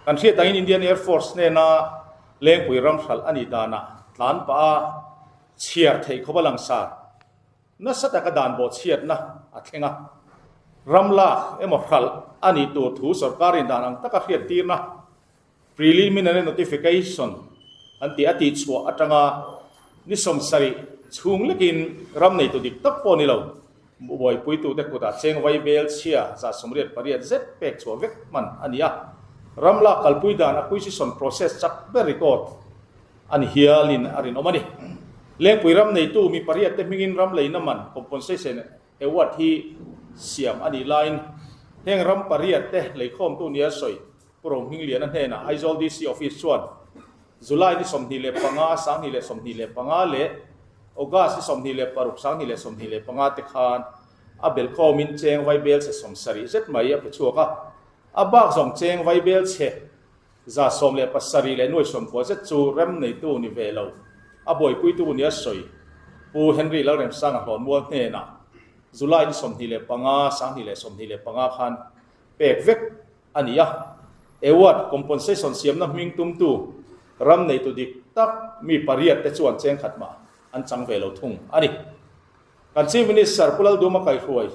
Kan hriat angin Indian Air Force hnena Lengpui ram hralh a nih danah tlan pah a chhiar theih khawp a langsar. Nasa taka dan bawhchhiatna a thleng a, ram lak emaw hralh a nih tur thu sorkarin dan ang taka hriattirna preliminary notification an tih a tihchhuah atanga ni 70 chhung lekin ram neitu dik tak pawh ni lo buaipuitute kutah cheng vai bel chhia 88% zet pek chhuah vek hman a ni a, ram lak kalpui dan acquisition process chak ber record a ni hialin a rinawm a ni. Lengpui ram neitu mi pariat te hmingin ram leina man, compensation, award hi siam a nih laiin heng ram pariat te leikhawmtu nia sawi Pu Rohmingliana hnenah Aizawl DC Office chuan July ni 25, 2025 leh August ni 26, 2025 te khan a belkhawmin cheng vaibel chhe 70 zet mai a pe chhuak a, a bak zawng cheng vaibel chhe 17 leh nuai 90 zet chu rem neitu ni ve lo, a buaipuitu nia sawi Pu Henry Lalremsanga Hlawnmual hnenah July ni 25, 2025 khan pek vek a ni a. Award compensation siamna hming tumtu ram neitu dik tak mi pariat te chuan cheng khat mah an chang ve lo thung a ni. Kan Chief Minister Pu Lalduma kaihruai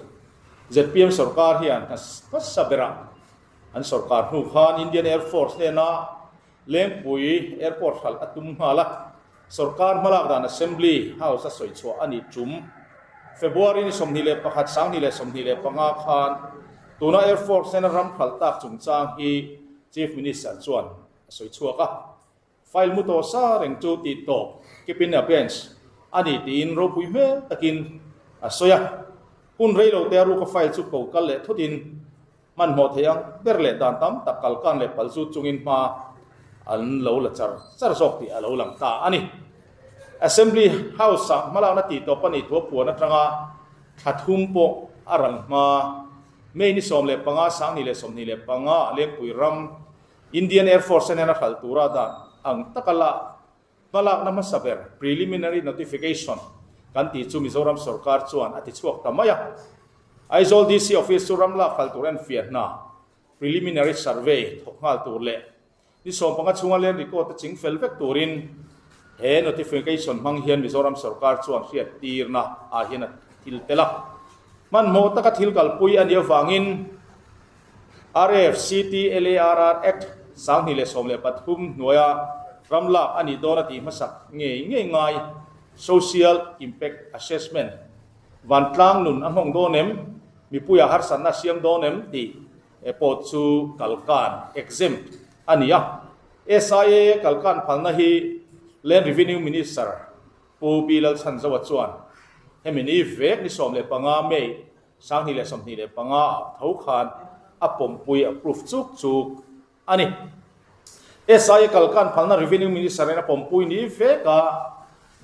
zpm sorkar hian hmasa berah an sorkar hnu khan Indian Air Force hnena Lengpui Airport hralh a tum nghal a, sorkar hmalak dan Assembly House a sawi chhuah a nih tum. February ni 21, 2025 khan tuna Air Force hnena ram hralh tak chungchang hi Chief Minister chuan a sawi chhuak a. File mu tawh sa reng chu tih tawp keep in abeyance a ni tiin ropui hmel takin a sawi a. Hun rei lo te a ruka file chu ko kal leh thutin hmanhmawh thei ang ber leh dan tam tak kal kan leh pal zut chungin hma an lo la char char zawk tih a lo lang ta a ni. Assembly House-ah hmalakna tih tawp a nih thu a puan atanga thla thum pawh a rang hma. May ni 15, 2025 ah Lengpui ram Indian Air Force hnena hralh tura dan ang taka la hmalakna hmasa ber preliminary notification kan tih chu Mizoram sorkar chuan a ti chhuak ta mai a. Aizawl DC office chu ram lak hralh tur enfiah hna preliminary survey thawk nghal tur leh ni 15 chhunga land record te ching fel vek turin he notification hmang hian Mizoram sorkar chuan hriat tirna ah hian a thil tel a. Hmanhmawh taka thil kalpui a nih avangin RFCTLARR Act 2013 hnuaia ram lak a nih dawn a tih hmasak ngei ngei ngai Social Impact Assessment vantlang nun a nghawng dawn em, mipuia harsatna a siam dawn em tih pawh chu kalkan, exempt, a ni a. SIA kalkan phalna hi Land Revenue Minister Pu B Lalchhanzoa chuan hemi ni vek ni 15 May 2025 ah tho khan a pawmpui approve chuk chuk a ni. SIA kalkan phalna Revenue Minister in a pawmpui ni vek a,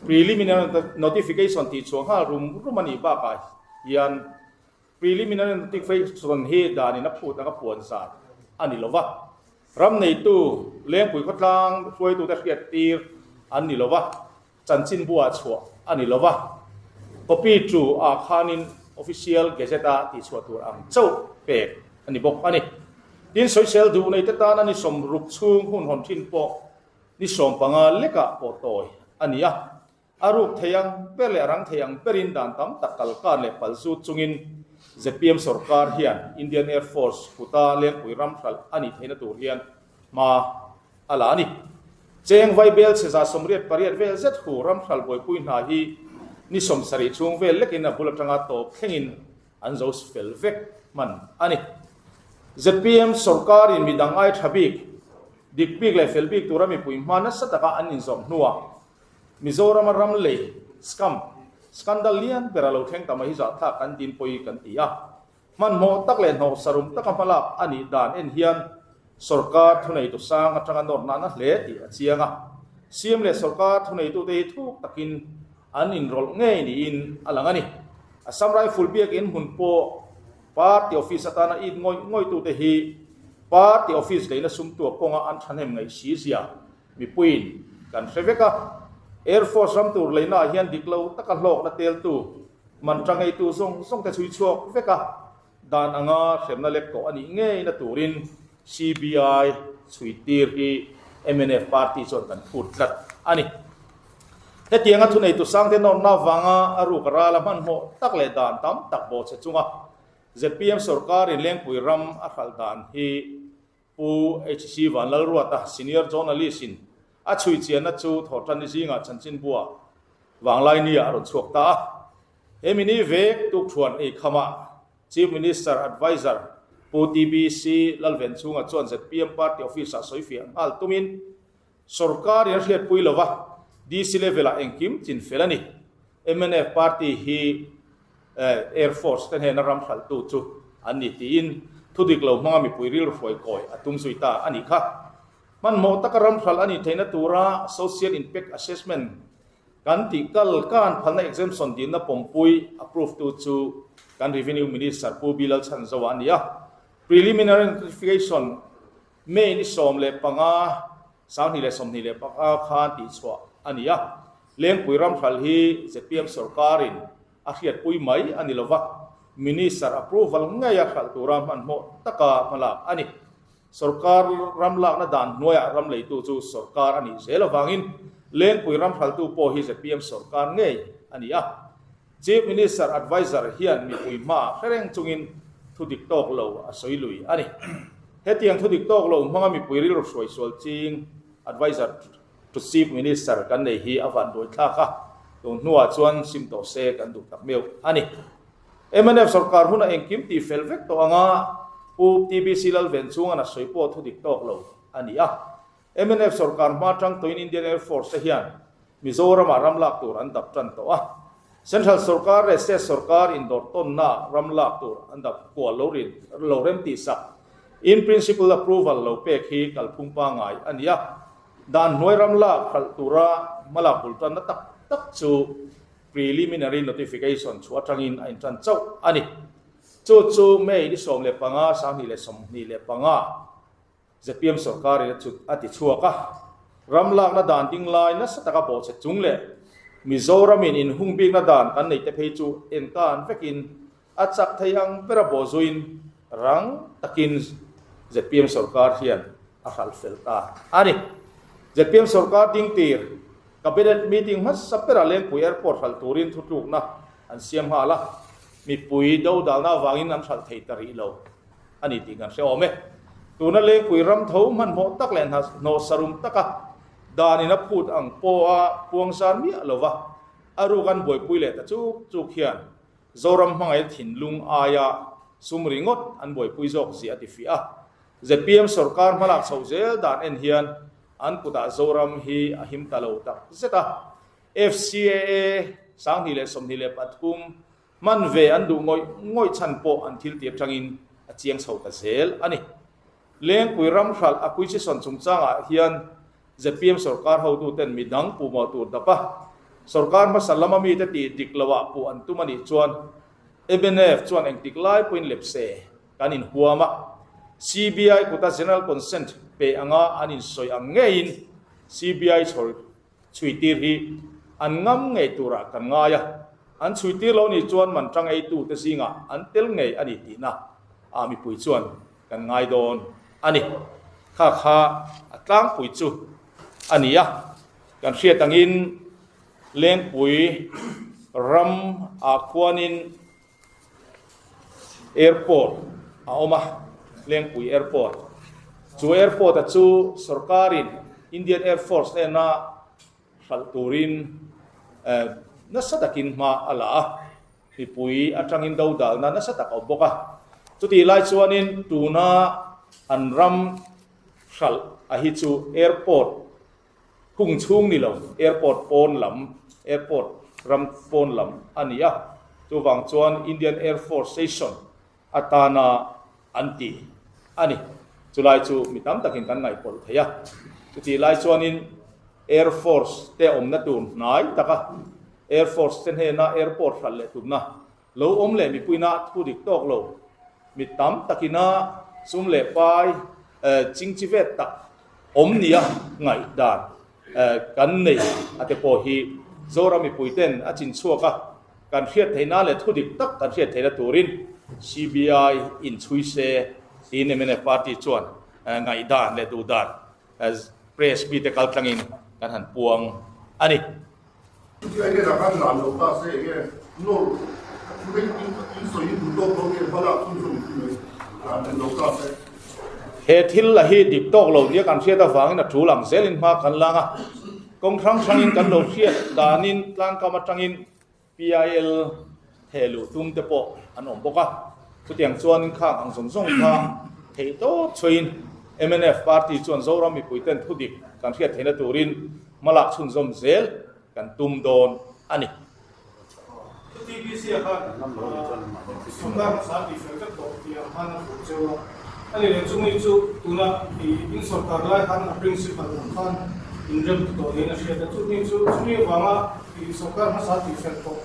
preliminary notification tih chhuah nghal rum rum a nih bakah hian preliminary notification hi danin a phut anga puan zat a ni lova, ram neitu Lengpui khawtlang hruaitute hriat tir an ni lova, Chanchinbuah chhuah a ni lo va, copy tu ah khanin official gazette a tihchhuah tur ang chauh pek a ni bawk a ni. Tin, sawisel duh neite tana ni 60 chhung hun hawn thin pawh ni 15 lekah pawh tawi a ni a. A ruk thei ang ber leh a rang thei ang berin dan tam tak kalkan leh pal zut chungin zpm sorkar hian Indian Air Force kuta Lengpui ram hralh a nih theihna tur hian hma a la a ni. Cheng vai bel chhe 88 vel zet hu ram hral buaipui hna hi ni 70 chhung vel lekin a bul atanga tawp thlengin an zo fel vek hman a ni. Zpm sorkarin midang ai tha bik, dik bik leh fel bik tura mipui hma nasa taka an inzawrh hnuah Mizorama ram lei, scam, scandal lian ber a lo thleng ta mai hi zahthlak kan dinpawih kan ti a. Hmanhmawh tak leh hnawh sarum taka hmalak a nih dan en hian sorkar thuneitu sang atanga nawr nana hle tih a chiang a. CM leh sorkar thuneitute hi thuk takin an inrawlh ngei niin a lang a ni. Assam Rifle biakinn hmun pawh party office atana it ngawih ngawihtute hi party office leina sumtua kawnga an thahnem ngaih si zia mipuiin kan hre vek a. Air Force ram tur leinaah hian dik lo taka hlawkna teltu Man tang eitu zawng zawng te chhui chhuak vek a, dan anga hremna lek tawh a nih ngeina turin CBI. chhui tir hi mnf party chuan kan phut tlat a ni. Hetianga thuneitu sangte nawrna avanga a ruk a ral a hmanhmawh tak leh dan tam tak bawhchhe chunga zpm sorkarin Lengpui ram a hralh dan hi Pu HC Vanlalruata, Senior Journalist in a chhui chianna chu Thawhtanni zingah chanchinbua Vanglaini-ah a rawn chhuak ta a. He mini vek tukthuan ei khamah Chief Minister Adviser Pu TBC Lalvenchhunga chuan zpm Party Office-ah sawifiah nghal tumin Sorkar in a hriatpui lova, DC level-ah engkim chin fel a ni. Mnf Party hi Air Force te hnena ram hralhtu chu an ni tiin thudik lo hmanga mipui rilru hruai kawi a tum zui ta a nih kha. Hmanhmawh taka ram hralh a nih theihna tura Social Impact Assessment kan tih kal kan phalna exemption dilna pawmpui approve tu chu kan Revenue Minister Pu Bilal Chhanzoa a ni a. Preliminary Notification May ni 15, 2025 khan tihchhuah a ni a. Lengpui ramhral hi zpm sorkarin a hriatpui mai a ni lova, Minister approval ngei a hralh tura hmanhmawh taka hmalak a ni. Sorkar ram lakna dan hnuaiah ram leitu chu sorkar a nih zel avangin Lengpui ramhraltu pawh hi zpm sorkar ngei a ni a. Chief Minister Adviser hian mipui hmaah hre reng chungin thu dik tawk lo a sawi lui a ni. Hetiang thu dik tawk lo hmanga mipui rilru hruai sual ching Adviser to Chief Minister kan nei hi a van dawi thlak a, tun hnuah chuan sim tawh se kan duh tak meuh a ni. Mnf sorkar huna engkim tih fel vek tawh anga Pu TBC Lalvenchunga'n a sawi pawh thu dik tawk lo a ni a. Mnf sorkar hma tang tawhin Indian Air Force te hian Mizoramah ram lak tur an dap tan tawh a. Central sorkar leh state sorkar indawr tawnnaah ram lak tur an dap kual lo rin lo rem tih sak in principle approval lo pek hi kalphung pangngai a ni a. Dan hnuai ram lak hralh tura hmalak bul tanna tak tak chu preliminary notification chhuah atangin a intan chauh a ni. Chu chu May ni 15, 2025, Zpm sorkarin a chut a ti chhuak a, ram lakna dan ding lai nasa taka bawhchhe chung leh Mizoramin inhung bikna dan kan neih te phei chu enkan vekin a chak thei ang bera bawhzuiin rang takin zpm sorkar hian a hralh fel ta a ni. Zpm sorkar ding tir Cabinet meeting hmasa bera Lengpui Airport hralh turin thutlukna an siam nghal a, mipui dodalna avangin an hralh thei ta rih lo. a ni tih kan hre awm e. Tuna Lengpui ram tho hmanhmawh tak leh hnawh sarum taka danin a phut ang pawha puang zar miah lova a ruk an buaipui leh ta chuk chuk hian Zoram hmangaih thinlung aia sum ringawt an buaipui zawk zia a ti fiah a. Zpm sorkar hmalak chhoh zel dan en hian an kutah Zoram hi a him ta lo tak zet a. FCAA 2023 Hman ve an duh ngawih ngawih chhan pawh an thil tih atangin a chiang chho ta zel a ni. Lengpui ram hralh acquisition chungchangah hian zpm sorkar hotuten mi dang puhmawh tur dap a, sorkar hmasa lama mite tih dik loah puh an tum a nih chuan mnf chuan engtik lai pawhin lepse kan inhuam a, CBI kuta general consent pe anga an insawi ang ngeiin CBI chhawr Chhuitir hi an ngam ngei turah kan ngai a, an chhuitir lo nih chuan man tang eitute zingah an tel ngei a ni tihna ah mipui chuan kan ngai dawn a ni. Kha kha a tlangpui chu a ni a, kan hriat angin Lengpui ram ah khuanin Airport a awm a, Lengpui Airport. Chu airport a chu sorkarin Indian Air Force hnena hralh turin nasa takin hma a la a, mipui atangin dodalna nasa tak a awm bawk a. Chutih lai chuanin tuna an ram hralh a hi chu airport Hung chhung ni lo, airport pawn lam, airport ram pawn lam a ni a, chuvang chuan Indian Air Force Station atana an ti a ni. Chulai chu mi tam takin kan ngaihpawlh thei a, chutih lai chuanin Air Force te awmna tur hnai taka Air Force te hnena airport hralh leh tumna lo awm leh mipuina thu dik tawk lo, mi tam takina sum leh pai chingchi vet tak awm nia ngaihdan kan nei a te pawh hi Zoram mipuiten a chin chhuak a, kan hriat theihna leh thu dik tak kan hriat theihna turin CBI inchhui se tiin mnf party chuan Ngaihdan leh duhdan press mite kal tlangin kan han puang a ni. Chutia enge dah khan lan lo ta se enge nawr ring in sawi in duh tawk lo nge hma lak chhunzawm in mai dan ring lo ta se. He thil la hi dik tawk lo nia kan hriat avangin a tul ang zelin hma kan lang a, kawng hrang hrangin kan lo hriat danin tlangkam atangin PIL theh luh tum te pawh an awm bawk a, chutiang chuanin khang ang zawng zawng kha theih tawp chhuahin mnf party chuan Zoram mipuiten thudik kan hriat theihna turin hmalak chhunzawm zel kan tum dawn a ni. TBC ah khan sumdar hmasa tih fel vek tawh tih ang khan a fuh cheu a, a ni leh chumi chu tuna in sawrkar lai khan a principal ang khan inrem ta tawh niin a hriat a, chumi chu chumi avanga I sawrkar hmasa tih fel tawh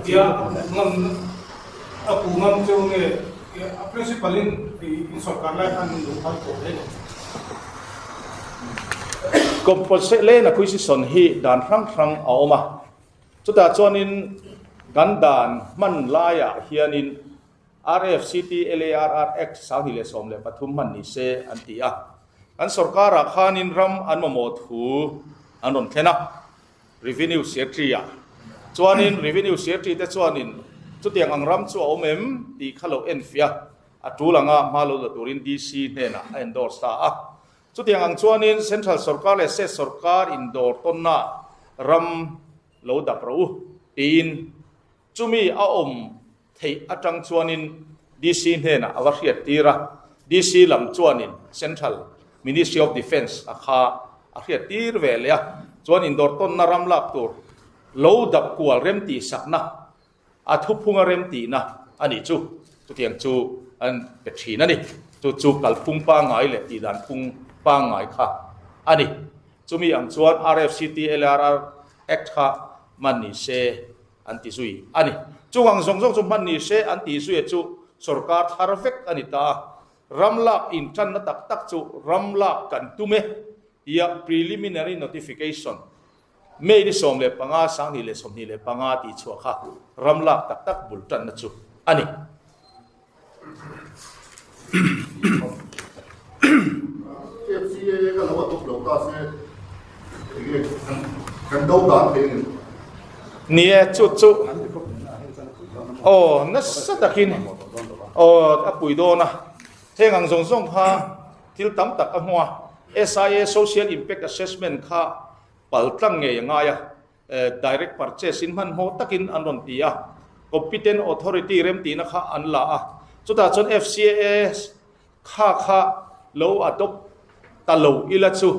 tia ngam a pu ngam cheu nge a principal in in sawrkar lai khan min lo phal tawh hle lo. Compensate land acquisition hi dan hrang hrang a awm a, chutah chuanin kan dan hman laiah hianin RFCT LARR Act 2013 hman ni se an ti a. Kan sawrkarah khanin ram an mamawh thu an rawn thlen a, Revenue Secretary-ah chuanin Revenue Secretary te chuanin chutiang ang ram chu a awm em tih kha lo enfiah a tul anga hma lo la turin DC hnenah a endorse ta a. Chutiang ang chuanin Central sawrkar leh State sawrkar indawr tawnna ram lo dap rawh u tiin Chumi a awm theih atang chuanin DC hnenah a va hriat tir a, DC lam chuanin Central Ministry of Defence a kha a hriat tir ve leh a, chuan indawr tawnna ram lak tur lo dap kual remtih sakna a thuphunga remtihna a nih chu chutiang chu an pe thin a ni. Chu chu kalphung pangngai leh tihdan phung pangngai kha a ni. Chumi ang chuan RFCTLRR Act kha hman ni se an ti zui a ni. Chung ang zawng zawng chu hman ni se an tih zuia chu sorkar thar vek a ni ta a. Ram lak intanna tak tak chu ram lak kan tum e tia preliminary notification May ni 15, 2025 tih chhuah kha ram lak tak tak bul tanna chu a ni. FCAA ka lo a tawp lo ta se enge kan do dan thei ni. Ni e chu chu aw nasa takin aw a pui dawn a heng ang zawng zawng kha thil tam tak a hmu a SIA Social Impact Assessment kha pal tlang ngei a ngai a Direct purchase in hmanhmawh takin an rawn ti a, competent authority remtihna kha an la a, chutah chuan FCAA kha kha lo adopt ta lo ila chu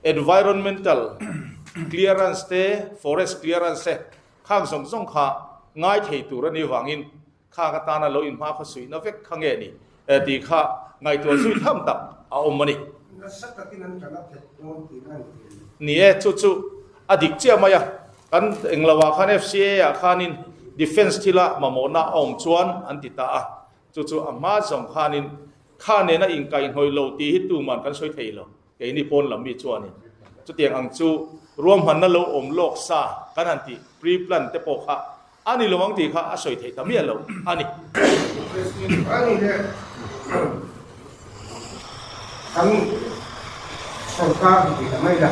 environmental clearance te, forest clearance te khang zawng zawng kha ngai thei tur a nih vangin khang atana lo inhma khaw suihna vek kha nge ni tih kha ngaihtuah zui tham tak a awm a ni. Nasa takin an kan a phet dawn tih a ni thei. Ni e, chu chu a dik chiah mai a. Kan engloah khan FCA ah khanin defence thila mamawhna a awm chuan an ti ta a, chu chu a hma zawng khanin kha nena inkaihhnawih lo tih hi tuman kan sawi thei lo. Keini pawn lam mi chuanin chutiang ang chu ruahmanna lo awm lawk sa kan han tih pre-plan te pawh kha a ni lo ang tih kha a sawi theih ta miah lo a ni. A ni le, kan sawrkar hi ti ta mai la,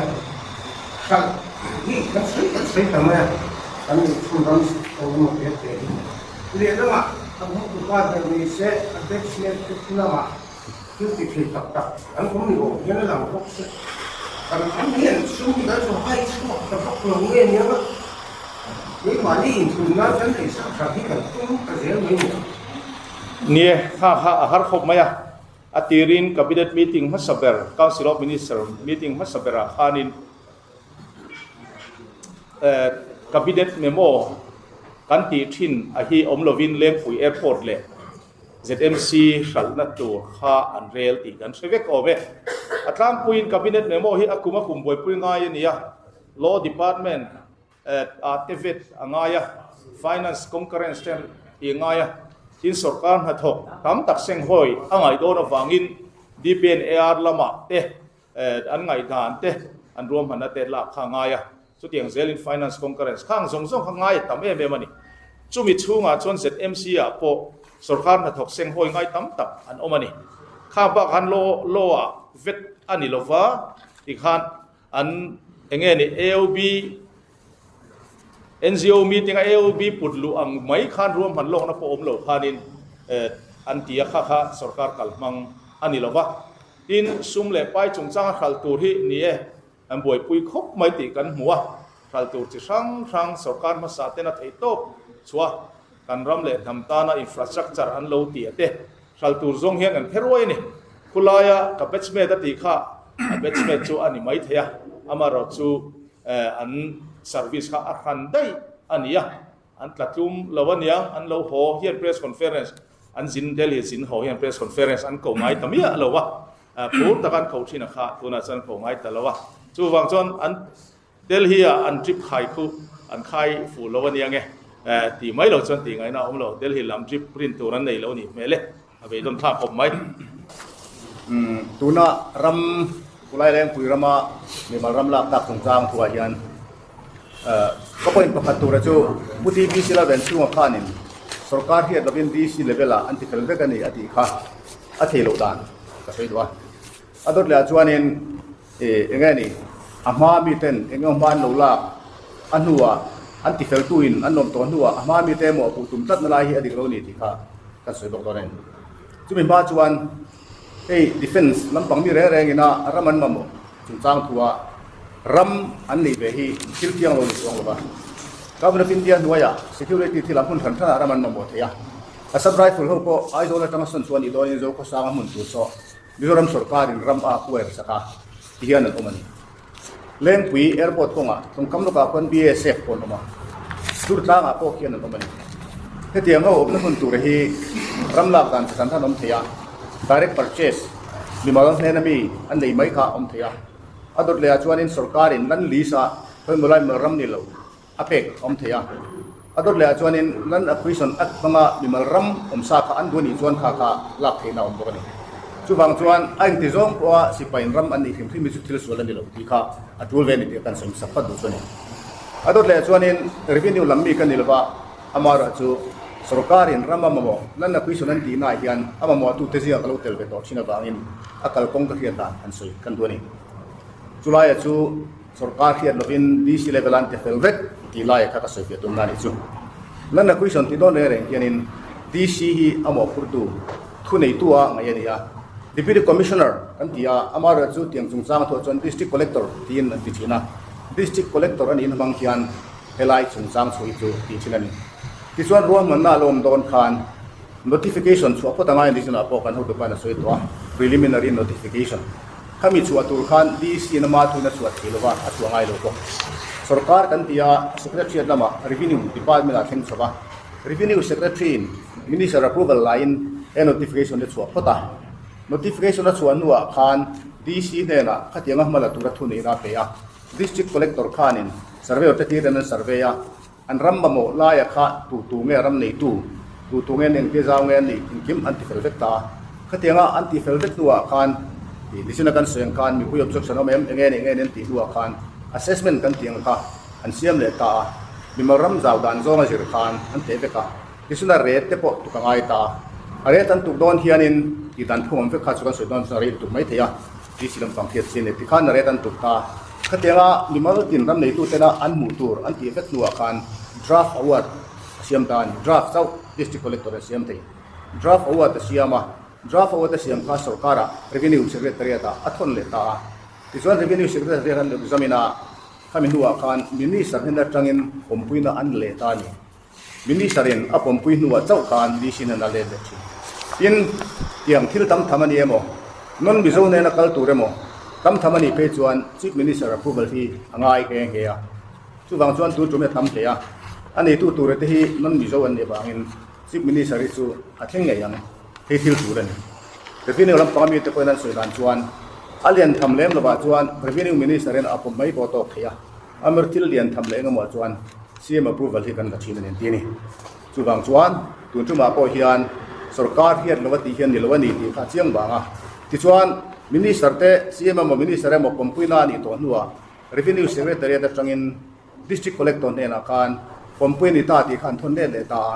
hralh hi kan sawi kan sawi ta mai a, kan chhunram eng emaw te te hi. Lehlamah kan hotupa ber ni se a batchmate te thu lamah Thil ti thei tak tak an awm ni awm hian a lang bawk se, kan ram hian sum hi kan zawh hai chhuak ta vak lo nge nia nga, keimahni inthun nan kan ei sak that hi kan tum ta zel mai ni ang. Nie, kha kha a har khawp mai a, a tirin Cabinet meeting hmasa ber, Council of Minister meeting hmasa berah khanin Cabinet memo kan tih thin a hi awm lovin Lengpui Airport leh ZMC hralhna tur kha an rel tih kan hre vek awm e. A tlangpuiin Cabinet memo hi a kum a kum buaipui ngai a ni a, Law Department ah te vet a ngai a, Finance Concurrence te tih a ngai a, tin sawrkar hnathawk tam tak senghawi a ngaih dawn avangin DPNAR lamah te an ngaihdan te an ruahmanna te lak kha a ngai a, chutiang zelin Finance Concurrence khang zawng zawng kha ngai a tam em em a ni. Chumi chhungah chuan ZMC ah pawh sawrkar hnathawk senghawi ngai tam tak an awm a ni. Kha bak khan law law ah vet a ni lova tikhan an enge ni AOB NGO meeting a AOB put luh ang mai khan ruahman lawkna pawh awm lo khanin an ti a, kha kha sorkar kalhmang a ni lova. Tin, sum leh pai chungchanga hralh tur hi ni e, an buaipui khawp mai tih kan hmu a, hralh tur chi hrang hrang sorkar hmasa ten a theih tawp chhuah kan ram leh hnam tana infrastructure an lo ti a te hralh tur zawng hian kan phe ruai a ni. Khulaia ka batchmate a tih kha a batchmate chu a ni mai thei a, amaherawhchu an service kha a hran daih a ni a, an tla tlum lo a niang, an lo haw hian press conference an zin Delhi zin haw hian press conference an ko ngai ta miah lo a, phur taka an ko thin a kha tunah chuan an ko ngai ta lo a, chuvang chuan an Delhi ah an trip khai khu an khai fuh lo a nia nge tih mai lo chuan tih ngaihna a awm lo, Delhi lam trip print tur an nei lo a nih hmel e, a beidawn thlak khawp mai. Tuna ram Kulai Lengpui rama mimal ram lak tak chungchang thuah hian ka point pakhat tura chu Pu TB Silaven chhunga khanin sorkar hriat lovin DC level ah an ti fel vek a ni a tih kha a thei loh dan ka sawi duh a. A dawt leh ah chuanin Ih, eng nge ni? A hma miten eng emaw hma an lo lak a hnuah an tifeltuin an lawm tawh hnuah a hma mite emaw a puh tum tlatna lai hi a dik lo ni tih kha kan sawi bawk dawn a ni. Chumi hma chuan hei defence lampang mi reng rengin a ram an mamawh chungchang thua ram an neih ve hi thil thiang lo ni chuang lo va. Government of India hnuaiah security thilah hmun hran hranah ram an mamawh thei a. Assam Rifle ho pawh Aizawl atanga sawn chuan i dawnin Zokhawsanga hmun tur saw Mizoram sorkarin ram a kuair sak a ti hian an awm a ni. Lengpui Airport kawngah tawngkam lawkah khuan BASF pawh an awm a, Durtlangah pawh khian an awm a ni. Hetiang ho awmna hmun tur hi ram lak dan chi hran hran awm thei a, direct purchase, mimal hnena mi an nei mai kha awm thei a. A dawt lehah chuanin sorkarin land lease a khawimaw lai mimal ram ni lo a pek awm thei a. A dawt lehah chuanin Land Acquisition Act hmanga mimal ram awmsa kha an duh anih chuan kha kha lak theihna a awm bawk a ni. Chuvang chuan a inti zawng pawha sipain ram an nih hrim hrim hi chu thil sual a ni lo tih kha a tul ve a ni tih kan sawi hmasa phawt duh chu a ni. A dawt lehah chuanin Revenue lam mi ka ni lova, amaherawhchu sorkarin ram a mamawh Land Acquisition an tihnaah hian a mamawhtute zingah ka lo tel ve tawh thin avangin a kalkawng ka hriat dan han sawi kan duh a ni. Chulaia chu. Sorkar hriat lovin DC level an ti fel vek tih lai kha ka sawi fiah tumna a nih chu. Land acquisition tih dawn reng reng hianin DC hi a mawhphurtu thu neitu a ngaih a ni a. Deputy Commissioner kan ti a, amaherawhchu chu tiang chungchang a thuah chuan District Collector tiin an ti thin a. District Collector a niin hmang hian helai chungchang chhuah hi chu tih thin a ni. Tichuan ruahmanna a lo awm dawn khan notification chhuah phawt a ngai a ni chunah pawh kan hotupa in a sawi tawh a, preliminary notification. Khami chhuah tur khan DC in ama thuin a chhuah thei lova, a chhuah ngai lo bawk. Sorkar kan ti a, Secretariat lamah Revenue Department ah thleng chho va, Revenue Secretary in Minister approval laiin he notification hi a chhuah phawt a. Notification a chhuah hnuah khan DC hnenah khatianga hma la tura thuneihna a pe a, District Collector khanin Surveyor te tir in an survey a, An ram mamawh laia kha tu tu nge ram neitu, tu tu nge an engtia zau nge an nih engkim an tifel vek ta a. Khatianga an tifel vek hnuah khan ih nichin a kan sawi ang khan mipui objection awm em, enge nih nge an tih hnuah khan assessment kan tih ang kha an siam leh ta a. Mimal ram zau dan zawnga zir khan an teh vek a. Tichuan a rate te pawh tuk a ngai ta a. A rate an tuk dawn hianin tih dan phung awm vek kha chu kan sawi dawn chuan a rei lutuk mai thei a. DC lampang hriat chi a ni tikhan a rate an tuk ta. Khatianga mimal tin ram neitu tena an hmuh tur an tih vek hnuah khan draft award a siam ta a ni. Draft chauh District Collector a siam thei. Draft award a siam a, draft award a siam kha sorkarah Revenue Secretariat ah a thawn leh ta a. Tichuan Revenue Secretariat an examine a, khami hnuah khan Minister hnen atangin pawmpuina an leh ta a ni. Minister in a pawmpui hnuah chauh khan DC hnen a let leh thin. Tin, tiang thil tam tham a ni emaw, non Mizo nena kal tur emaw, tam tham a nih phei chuan Chief Minister approval hi a ngai nghe nghe a. Chuvang chuan tun tum hi a tam hle a, a neitu ture te hi non Mizo an nih avangin Chief Minister hi chu a thleng ngei ang. Hei thil tul a ni. Revenue lampanga mite pawhin an sawi dan chuan a lian tham lem lovah chuan Revenue Minister in a pawm mai pawh a tawk thei a. Amir thil lian tham leh engemaw chuan CM approval hi kan la thin a ni an ti a ni. Chuvang chuan tun tumah pawh hian sorkar hian lo a tih hian ni lo a ni tih kha a chiang vang a. Tichuan Minister te CM emaw Minister emaw pawmpuina a nih tawh hnuah Revenue Secretariat atangin District Collector hnenah khan pawmpui a ni ta tih kha an thawn let leh ta a.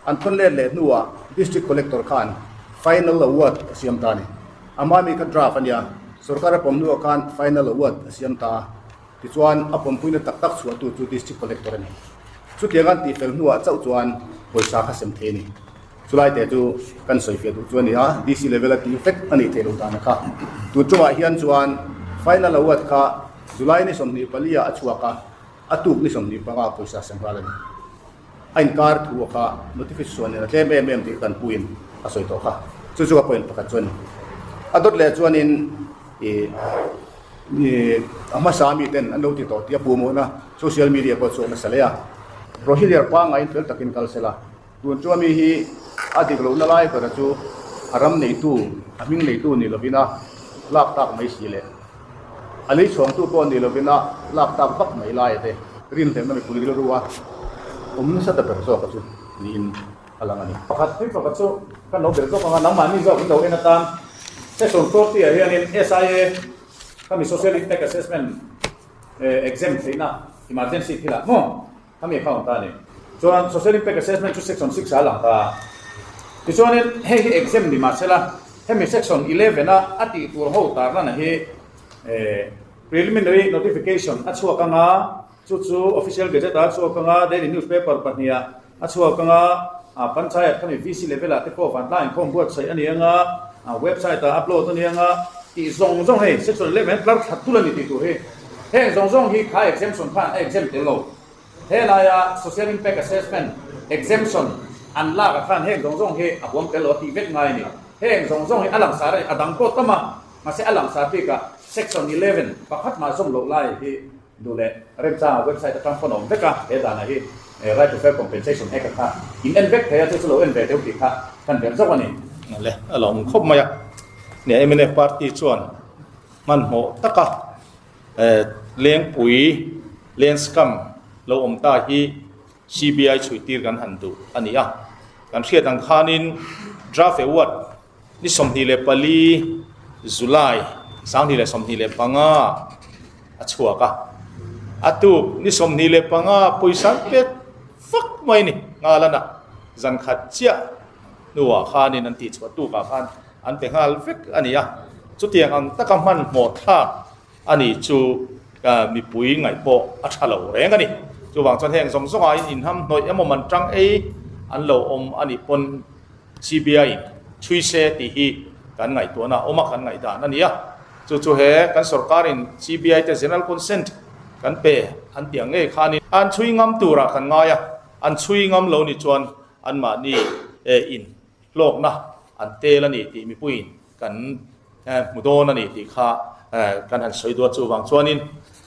An thawn let leh hnuah District Collector khan Final Award a siam ta a ni. Ama mi kha draft a nia, sorkar a pawm hnuah khan final award a siam ta a, tichuan a pawmpuina tak tak chhuahtu chu District Collector a ni. Chutiang an tihfel hnuah chauh chuan pawisa kha sem thei a ni. Chulai te chu kan sawifiah duh chu a ni a, DC level a tih vek a nih theih loh dan a kha. Tun chungah hian chuan final award kha July ni 24 ah a chhuak a, a tuk ni 25 pawisa sem nghal a ni. A inkar thu a kha notification nen a tlem em em tih kan puiin a sawi tawh kha. Chu chu ka point pakhat chu a ni. A dawt leh chuanin ih ih a hmasa miten an lo ti tawh tih a puhmawhna social media pawh chhuak nasa hle a. Procedure pangaiin fel takin kal sela. Tun chu ami hi a dik lohna lai bera chu a ram neitu, a hming neitu ni lovin a lak tak mai si leh a lei chhawngtu pawh ni lovin a lak tak vak mai lai te rinhlelhna mipui rilru a awm nasa ta ber zawk a chu niin a lang a ni. Pakhat thil pakhat chu kan lo ber zawk ang a, nangmahni zawk in lo en atan Session 40 ah hianin SIA khami Social Impact Assessment exam theihna emergency thilah maw Khami kha awm ta a ni. Chuan Social Impact Assessment chu Section 6 ah a lang ta a. Tichuanin hei hi exempt ni mahsela hemi Section 11 a a tih tur ho tarlana hi Preliminary Notification a chhuak anga, chu chu Official Gazette ah a chhuak anga, Daily Newspaper pahnih ah a chhuak anga, Panchayat khami VC level ah te pawh vantlang inkhawm buatsaih a ni anga, website ah upload a ni anga tih zawng zawng hei Section 11 hian tlar that tul a ni tih tur hi. Heng zawng zawng hi kha exemption khan a exempt tel lo. He laia Social Impact Assessment exemption an lak ah khan heng zawng zawng hi a huam tel lo a tih vek ngai a ni. Heng zawng zawng hi a langsar a ni, a dang pawh tam a, mahse a langsar bik ah Section 11 pakhat mah zawm loh lai hi duh leh remchanga website atang pawn a awm vek a, he danah hi Right to Fair Compensation Act kha in en vek thei a, chu chu lo en ve deuh tih kha kan ber zawk a ni. Le a lo awm khawp mai a, nia mnf party chuan hmanhmawh taka Lengpui Land Scam lo awm ta hi CBI chhui tir kan han duh a ni a. Kan hriat ang khanin Draft Award ni 24 July 2025 a chhuak a. A tuk ni 25 pawisa an pek fak mai ni Ngalana zan khat chiah hnuah khanin an tihchhuah tukah khan an pe nghal vek a ni a, chutiang ang taka hmanhmawh thlak a ni chu mipui ngaih pawh a tha lo reng a ni. Chuvang chuan heng zawng zawngah in inham hnawih emaw man tang ei an lo awm a nih pawn CBI in chhui se tih hi kan ngaihtuahna a awm a, kan ngaihdan a ni a. Chu chu he kan sorkarin CBI te general consent kan pe an tih ang ngei khanin an chhui ngam turah kan ngai a, an chhui ngam lo ni chuan anmahni in hlawkna an tel a ni tih mipuiin kan hmu dawn a ni tih kha kan han sawi duat chuvang chuanin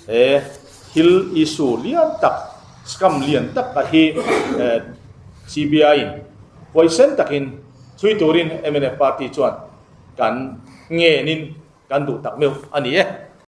he thil issue lian tak scam lian tak a hi CBI in huaisen takin chhui turin mnf party chuan kan ngenin kan duh tak meuh a ni e.